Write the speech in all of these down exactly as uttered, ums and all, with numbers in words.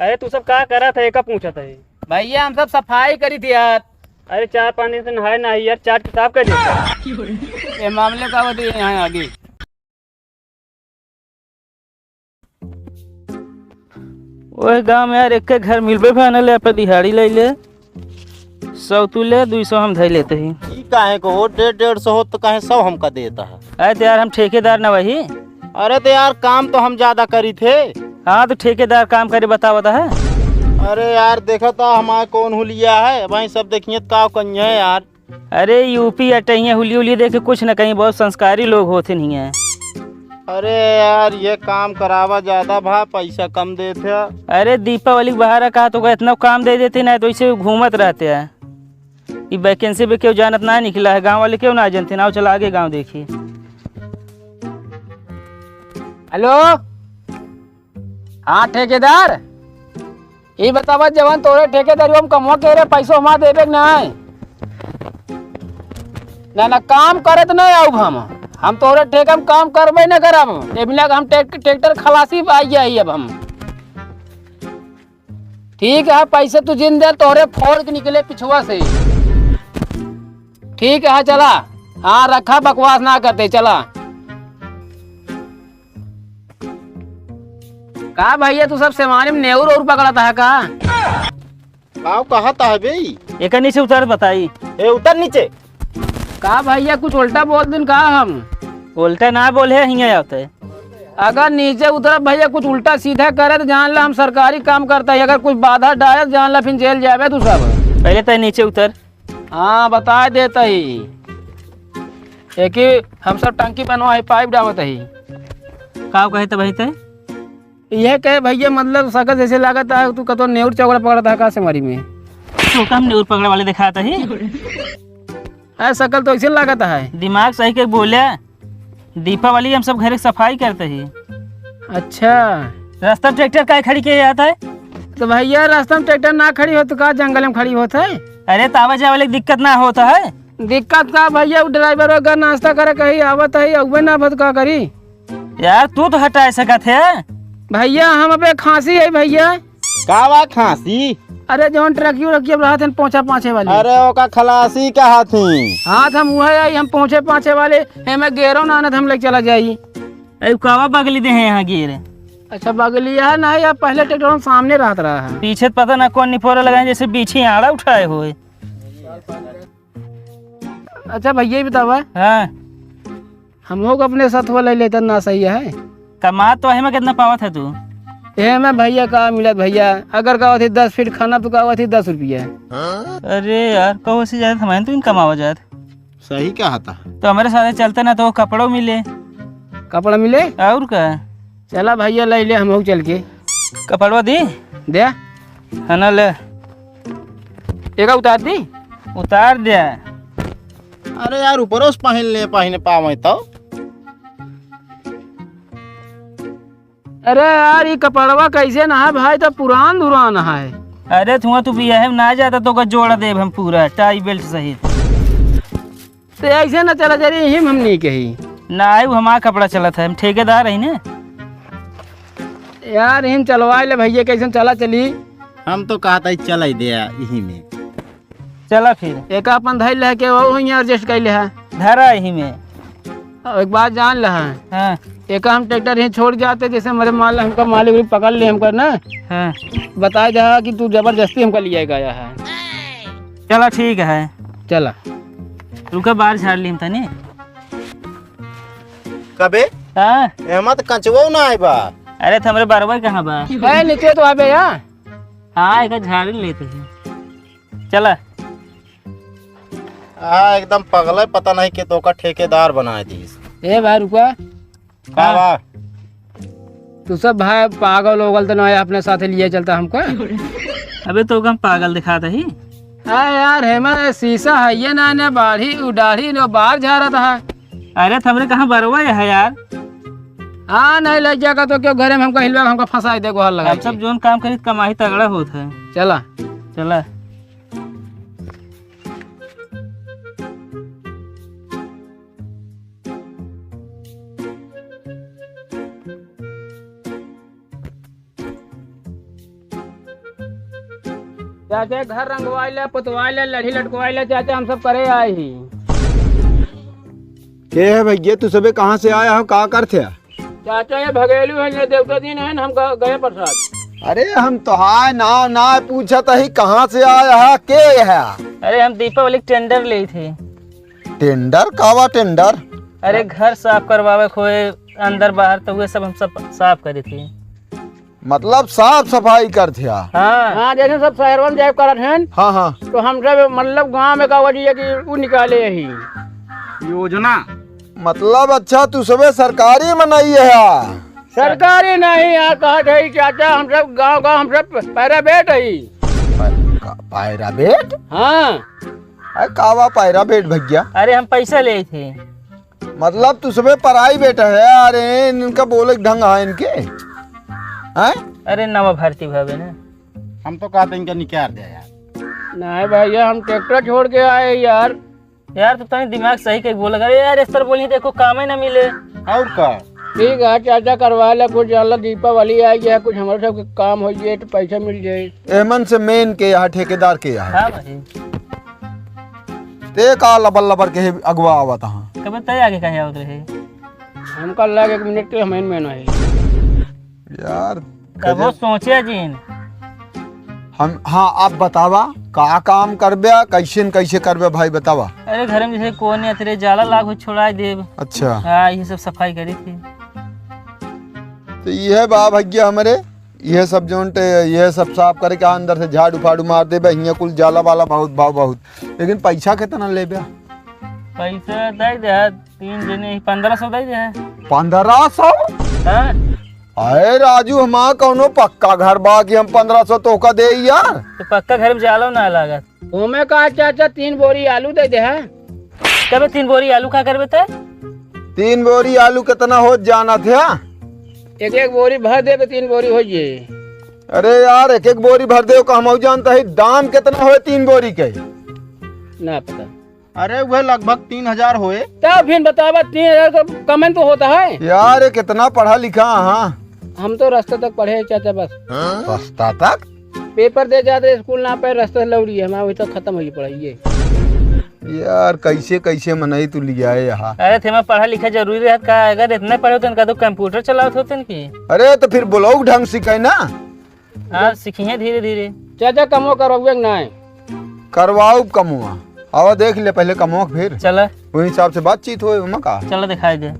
अरे तू सब का करत है, एका पूछत है? भैया हम सब सफाई करी थी यार। अरे चार पाँच दिन से नहाए नाही यार, चाट के साफ कर देता। ये मामले का बता यहाँ आगे। ओह गाँव में यार, एक्के घर मिलबे भा न ले, पे दिहाड़ी ले ले। सौ तू ले, दुई सौ हम धई लेते ही। ई काहे को हो, डेढ़, डेढ़ सौ हो तो काहे सौ हमका देता है? अरे तो यार, हम ठेकेदार न वही। अरे तो यार, काम तो हम ज्यादा करी थे। हाँ, तो ठेकेदार काम करे बतावत है। अरे यार, देखा तो हमारे कौन हुलिया है, वहीं सब देखिए तो का कहिए है यार। अरे यूपी अटैया हुलिया हुलिया देख के कुछ न कहीं, बहुत संस्कारी लोग होते नहीं हैं। अरे यार, ये काम करावा ज्यादा भा, पैसा कम देते हैं। अरे दीपावली के बहारा कहा तो इतना काम दे देते ना, तो इसे घूमत रहते हैं। ये वैकेंसी पे क्यों जानत ना निकला है, गांव वाले क्यों ना जानते ना। चला आगे गांव देखिए। हेलो, हाँ ठेकेदार, ई बतावा, जवन तोरे ठेकेदारी हम कमवा के रे, पैसो हमार देबे के नाय। ना, ना, काम करत नाय आउब हम। हम तोरे ठेका में काम करबे न करब। ए बिना हम ट्रैक-, ट्रैक्टर खलासी पे आई जाई अब हम। ठीक है, पैसे तू जिन दे, तोरे फोड़ के निकले पिछुआ से। ठीक है, चला। हाँ, रखा, बकवास ना करते, चला। का भैया, तू सब सेवानी में नेउर और पकड़त है का? का कहत है बे? एकर नीचे उतर बताई। ए, उतर नीचे। का भैया, कुछ उल्टा बोल दिन का हम? उल्टा ना बोले, हियाँ आवते। अगर नीचे उतरब भैया, कुछ उल्टा सीधा करे तो जान ला हम सरकारी काम करता है। अगर कुछ बाधा डाले तो जान ला फिर जेल जाबे तू सब। पहले तो नीचे उतर। हाँ, बताए देत ही। एक ही हम सब टंकी बनवा है, पाइप डालत ही। का कहे त भाई ते? यह कहे भैया, मतलब सकल जैसे लागत है तू कतो नेउर चौकड़ा पकड़त है का सेवानी में? तो का हम नेउर पकड़े वाले दिखात ही? अरे सकल तो ऐसे लागत है। दिमाग सही के बोले। दीपावली हम सब घरे सफाई करते ही। अच्छा। रास्ता में ट्रैक्टर काहे खड़ी किए जाता है? तो भैया, रास्ता में ट्रैक्टर ना खड़ी हो तो का जंगल में खड़ी होत है? अरे, तो आवे जाए वाले के दिक्कत ना होता है? दिक्कत का भैया, वो ड्राइवर अगर नाश्ता करे कहीं आवत है, अउबे ना भत का करी? यार, तू तो हटाए सकत है। भैया, हम अबे खांसी है भैया। का बा खांसी? अरे जौन ट्रकियो रखिए रहत हन पोंछा पाछे वाले। अरे ओका खलासी कहत ही। हाँ, त हम उहे आई, हम पोंछे पाछे वाले, एमे गेरो ना आनत हम लेके चला जाई। ए, कावा बगली दे हैं यहाँ गेर। अच्छा, बगली है ना यार, पहले ट्रैक्टर सामने रहत रहा है। पीछे त पता ना कौन निपोरा लगाए, जैसे बीछी आड़ा उठाए होए। अच्छा भैया, ये बतावा। हाँ। हमहू को अपने साथ वाला लेता ना सही है। कमा तो एहमे कितना पावत है तू? एहमे भैया का मिलत भैया, अगर का होती दस फीट खाना तो का होती दस रुपया। अरे यार, कहो से ज्यादा हमारे तो इन कमावा जात। सही कहा था। तो हमारे साथ चलते ना तो कपड़ों मिले। कपड़ा मिले? और का? चला भैया, ले ले हमहू चल के। कपड़वा दी? दे। है ना, ले। एका उतार दी? उतार दे। अरे यार, ऊपरों से पहन ले, पहने पावे तो। अरे यार, ई कपड़वा कैसे ना है भाई, तो पुरान धुरान है। अरे धुआं, तू बियाहे में ना जाता तो का जोड़ा देब हम पूरा टाई बेल्ट सहित। तो ऐसे ना चला जा रही, हिम हम नहीं कही। ना, वो हमारा कपड़ा चलत है, हम ठेकेदार है ना। यार, हिम चलवा ले भैया, कैसे चला चली? हम तो कहत ही चला ही दे यही में। चला फिर। एक अपन धैल लेके वो वहीं एडजस्ट कर ले है। धरा यही में। और एक बात जान ले है। हाँ। एक हम ट्रैक्टर यहीं छोड़ जाते, जैसे मेरे मान ला हमका मालिक उलिक पकड़ ले हमका ना। हाँ। बताया जा कि तू जबरदस्ती हमका लिया गया है। चला ठीक है। चला। रुका, बाहर झाड़ ली हम तनी। कबे? हाँ। एमा तो कंचवो ना आए बा। अरे, त हमरे बरवा कहाँ बा? ए, नीचे तो आबे या। हाँ, एक झाड़ लेते हैं। चला। हाँ, एकदम पगला है, पता नहीं के तो का ठेकेदार बनाए दीस। ए भाई, रुका। का हाँ। बा? तू सब भाई पागल ओगल तो ना है, अपने साथ लिए चलता हमका। अबे तो हम पागल दिखात ही। आ यार, हेमा शीशा है ये ना, ने बाढ़ी उडाढ़ी ने बाहर जा रहा था। अरे, त हमरे कहाँ बरवा है यार? हाँ, नहीं ले जाएगा तो क्यों घरे में हमका हिलवा, हमका फंसाई दे, गोहर लगा हम सब के। जोन काम करी, कमाई तगड़ा होत है। चला। चला। चाचा, घर रंगवाइ ला, पोतवाइ ला, लड़ी लटकवाइ ला, चाचा, हम सब करे आए ही। के है भैया, तू सबे कहाँ से आया हो, का करत है? चाचा, ये भगेलू है, ये देवता दिन है, हम ग-, गए प्रसाद। अरे, हम तोहार नाव ना पूछत ही, कहाँ से आया है, के है? अरे, हम दीपावली के टेंडर लेइ थे। टेंडर? कावा टेंडर? अरे, घर साफ करवावे के होए, अंदर बाहर, तो उहे सब हम सब साफ करे थे। मतलब साफ सफाई करत ह्या? हाँ। हाँ, जैसे सब शहरवन जाए करत हैं, हाँ, हाँ। तो हम सब मतलब गाँव में का वजह है कि उ निकाले ही। योजना। मतलब अच्छा, तू सबे सरकारी मनई है? सरकारी नहीं यार, कहत है चाचा, हम सब गाँव गाँव हम सब private ही। पा-, का-, private? हाँ। अरे कावा private भैया? अरे हम पैसा लेइ थे। मतलब तू सबे private है? अरे इनका बोले के ढंग है इनके, हैं? अरे नवा भर्ती भवे ना। हम तो कहते इनका निकाल दे यार। नहीं भैया, हम ट्रैक्टर छोड़ के आए यार। यार तू तनी दिमाग सही कइ बोला कर। अरे यार, इस तरह बोली देखो, काम ही ना मिले। और का? ठीक है चाचा, करवा ले कुछ, अल्लाह दीपावली आ गया, कुछ हमारे सब के काम हो जाए तो पैसा मिल जाए। एमन से main के यहाँ ठेकेदार के यहाँ। हाँ भाई। ते का लबर लबर के अगुआ आवत हाँ? कबे तय आगे कहे आवत रहे? हमका लग एक मिनट के हमें में नहीं। यार, तब वो गजब। सोचे जिन। हम, हाँ, आप बतावा, का काम करबे, कैसे न कैसे करबे भाई, बतावा। अरे, घर में जैसे कोने अतरे जाला लाग हो, छोड़ाइ देब। अच्छा। हाँ, ये सब सफाई करी थी। तो ये बा भैया हमरे, ये सब जोन टे, ये सब साफ करे के अंदर से झाड़ू फाड़ू मार देबे, हियाँ कुल जाला वाला बहुत, बहुत, बहुत। लेकिन पैसा कितना लेबे? पैसा दे दे, तीन जने ही पन्द्रह सौ दे दे। पन्द्रह सौ? हाँ। अरे राजू, हमार कौनो पक्का घर बा कि हम पन्द्रह सौ तोहका दे यार? तो पक्का घर में जालो ना लागत। ओमे का चाचा, तीन बोरी आलू दे दे, हाँ? कबे तीन बोरी आलू का करबे ते? तीन बोरी आलू कितना हो जानत है? एक एक बोरी भर देबे, तीन बोरी हो जे। अरे यार, एक एक बोरी भर देबे का हम जानता है, दाम कितना होए तीन बोरी के? ना पता। अरे, वह लगभग तीन हजार होए। तब फिर बतावा, तीन हजार का कम तो होता है? यार, ये कितना पढ़ा लिखा, हाँ। हम तो रास्ता तक पढ़े, चाचा, बस। रास्ता तक? पेपर दे जाते, स्कूल ना पाए, रास्ता से लौड़ी है, हमारा वही तक खत्म हुई पढ़ाई ये। यार, कैसे, कैसे मनई तू लियाए यहाँ? अरे, थे में पढ़ा लिखा जरूरी रहत का? अगर इतना पढ़े होते का तो कंप्यूटर चलावत होते की? अरे, तो फिर बोलाऊ ढंग सिखाए ना। हाँ, सीखिए धीरे धीरे। चाचा, कमवा करवाउबे कि नाय? करवाउब कमवा। आवा देख ले पहले कमवा के फिर। चला। वही हिसाब से बातचीत होए, ओमा का? चला दिखाई दे।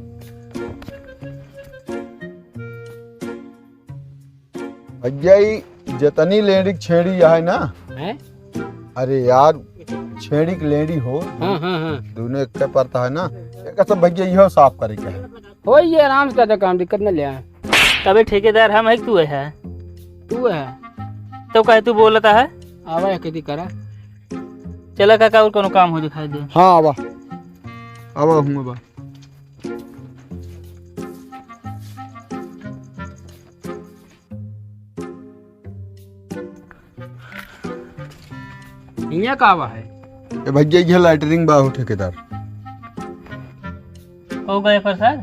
भैया, ई जतनी लेंड़ी के छेड़ी है ना? हैं? अरे यार, छेड़ी के लेंड़ी हो। हाँ, हाँ, हाँ। दोनों एक के परता है ना? एक सब भैया इहो साफ करे के है। होई ये आराम से चाचा काम, दिक्कत न ले आए। तबे ठेकेदार हम है कि तू है? तू है। तो काहे तू बोलता है? आवा है खेती करा। चला काका, और कोनो काम हो दिखाई दे। हाँ, आवा। आवा हूँ बा। हियाँ का बा है? ए भैया, ये लैट्रिन बा हो ठेकेदार। हो गए प्रसाद?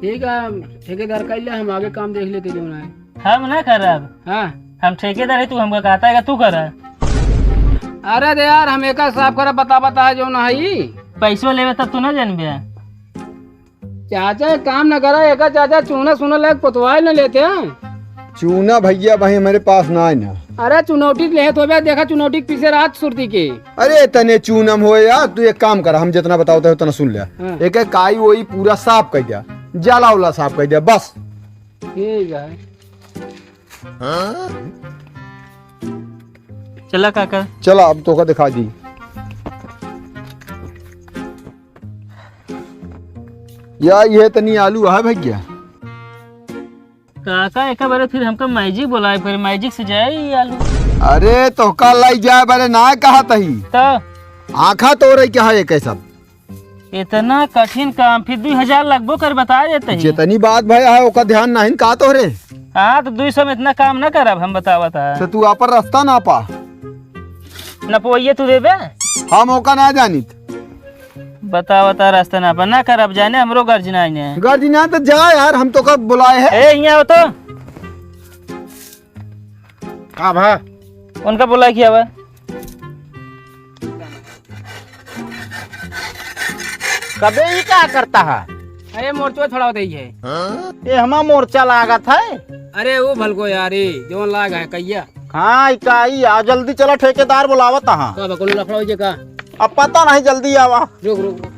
ठीक है, ठेकेदार कइले, हम आगे काम देख लेते जौन है। हम ना करब। हाँ। हम ठेकेदार है, तू हमका कहता है, तू कर। अरे दे यार, हम एका साफ करब, बता, बता, जौन है ई। पैसो लेवे तब तू ना जानबे। चाचा, एक काम न करा, एका चाचा चूना सूना लाग पोतवाए न लेते हैं। चूना भैया भाई हमारे पास ना है ना। अरे चुनौटी लेत होबे, देखा चुनौटी के पीछे रात सुरती के। अरे तने चूनम हो यार, तू एक काम कर, हम जितना बतावत है उतना सुन ले। हाँ। एक एक काई वही पूरा साफ कर दिया, जाला उला साफ कर दिया, बस। ठीक है। चला काका। चला, अब तोका दिखा दी। या ये तनी आलू है भैया। काका, एक बार फिर हमका मैजिक बोलाए, फिर मैजिक से जाए ये आलू। अरे, तोका लाई जाए बारे ना कहा तही। तो? आँखा तोरे क्या है एक सब? इतना कठिन काम, फिर दू हजार लगबो कर, बता देते ही। जितनी बात भया है, ओका ध्यान नहीं का तोरे? हाँ, तो दू सौ में इतना काम ना करब, हम बतावत है। तो तू आपन रास्ता ना पा। नपवइये तू देबे? हम ओका ना जानित। बतावत है रास्ता ना पा, ना करब जाने, हमरो गर्ज ना आइने। गर्ज ना तो जा यार, हम तोका बुलाए हैं। ए, यहाँ हो तो। का भा? उनका बुलाए किया बा? कबे ई का करता है? अरे मोर्चो छोड़ावत ही है। ये हमा मोर्चा लागत है। अरे वो भलको यार, ये जौन लाग है कहिया। हाँ, ई का ई, आ जल्दी चला, ठेकेदार बुलावत है। का बकुल लफड़ा हो जे का? अब पता नहीं, जल्दी आवा। रुक, रुक, रुक।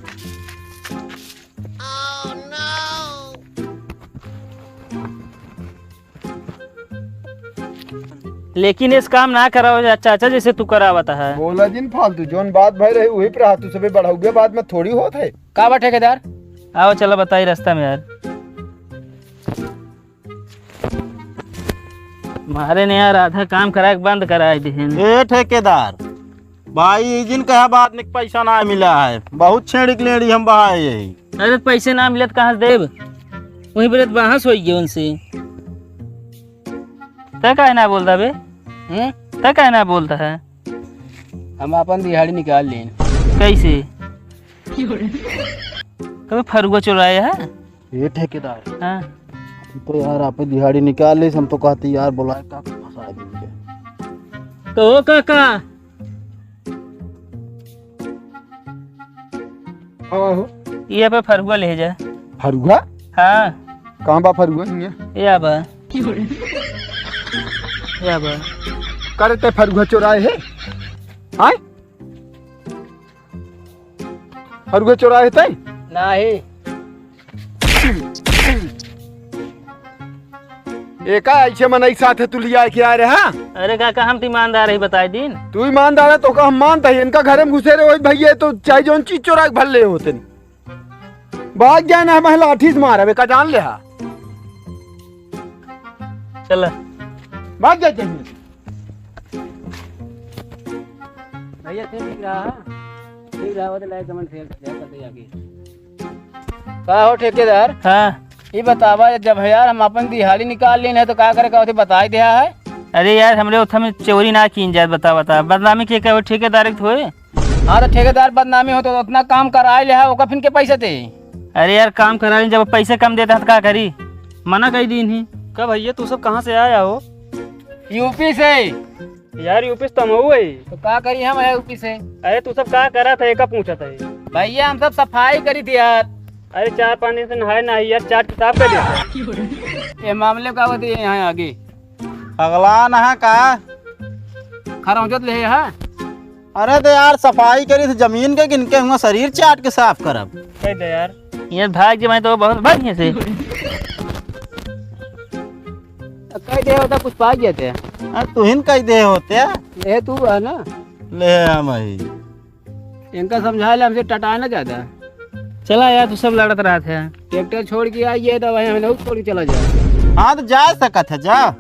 लेकिन इस काम ना कराओ जा-, चाचा, जैसे तू करावत है। बोला जिन फालतू, जौन बात भय रही वही पर हाथ, तू सबे बढ़ाओगे, बाद में थोड़ी होत है। का बा ठेकेदार? आओ चला बताई रास्ता में यार। मारे ने यार आधा काम करा के बंद कराए दिहिन। ए ठेकेदार, भाई, ई जिन कहा बात निक पैसा ना मिला है, बहुत छेड़ी के लेड़ी हम बहाए यही। अरे, पैसे ना मिलत कहाँ से देब? वहीं पर बहस होई गई उनसे। तै काहे ना बोलता बे? हम्म? तै काहे ना बोलता है? हम अपन दिहाड़ी निकाल लेन। कैसे? कभी फरुआ चुराए है? ये ठेकेदार। हाँ। हम तो यार आप दिहाड़ी निकाल ले, हम तो कहते यार बुलाए का फंसा दीजिए। कहो काका। हाँ हो। ये पे फरुआ ले जा। फरुआ? हाँ। कहाँ बा फरुआ हियाँ? ये बा। ये बा। करे ते फरुआ चोराए है? हाँ? फरुआ चोराए ते? नहीं। एका ऐसे मनई साथे तू लिया के आ रहे, हाँ? अरे काका, हम तो ईमानदार ही बताई दीन। तू ईमानदार है तो का हम मानता ही। इनका घर में घुसे रहे वही भैया तो चाहे जौन चीज चोरा के भर ले होते नहीं। भाग जाए ना, हम लाठी से मारबे का जान ले हा। चला। भाग जा जल्दी। भैया, ठीक रहा, ठीक रहा, वो तो लाइट कमन फेल कर दिया, कर दिया कि। का हो ठेकेदार? हाँ। ये बतावा, जब यार हम अपन दिहाड़ी निकाल लेन है तो का करे का होते बताई दिया है? अरे यार, हमरे उठा में चोरी ना कीन जाए, बता, बता, बदनामी के का हो, ठेकेदार के होए? हाँ, तो ठेकेदार बदनामी हो तो उतना काम कराए ले है, ओका फिन के पैसे दे? अरे यार, काम कराए ले, जब पैसे कम देता है तो का करी? मना कई दीन ही। का भैया, तू सब कहाँ से आया हो? यूपी से। यार, यूपी से तो हम हुए। तो का करी हम है यूपी से? अरे, तू सब का करा था, एका पूछा था। भैया, हम सब सफाई करी थी यार। अरे, चार पाँच दिन से नहाए ना यार, चाट के साफ कर दिया। ये मामले का होती है यहाँ आगे? पगला ना है का? खरौंचत ले है? अरे तो यार, सफाई करी थी जमीन के, किनके हुआ शरीर चाट के साफ करब। कह दे यार। ये भाग जे मैं तो बहुत बढ़िया से। कह दे होता कुछ पा गया थे। हाँ, तुहिन कह दे होते। ले तू है ना। ले हम ही। इनका समझा ले, हमसे टटाए ना ज्यादा। चला यार, तू सब लड़त रहत है। ट्रैक्टर छोड़ के आइए तो वहीं हम लोग छोड़ के चला जाए। हाँ, तो जा सकत है, जा।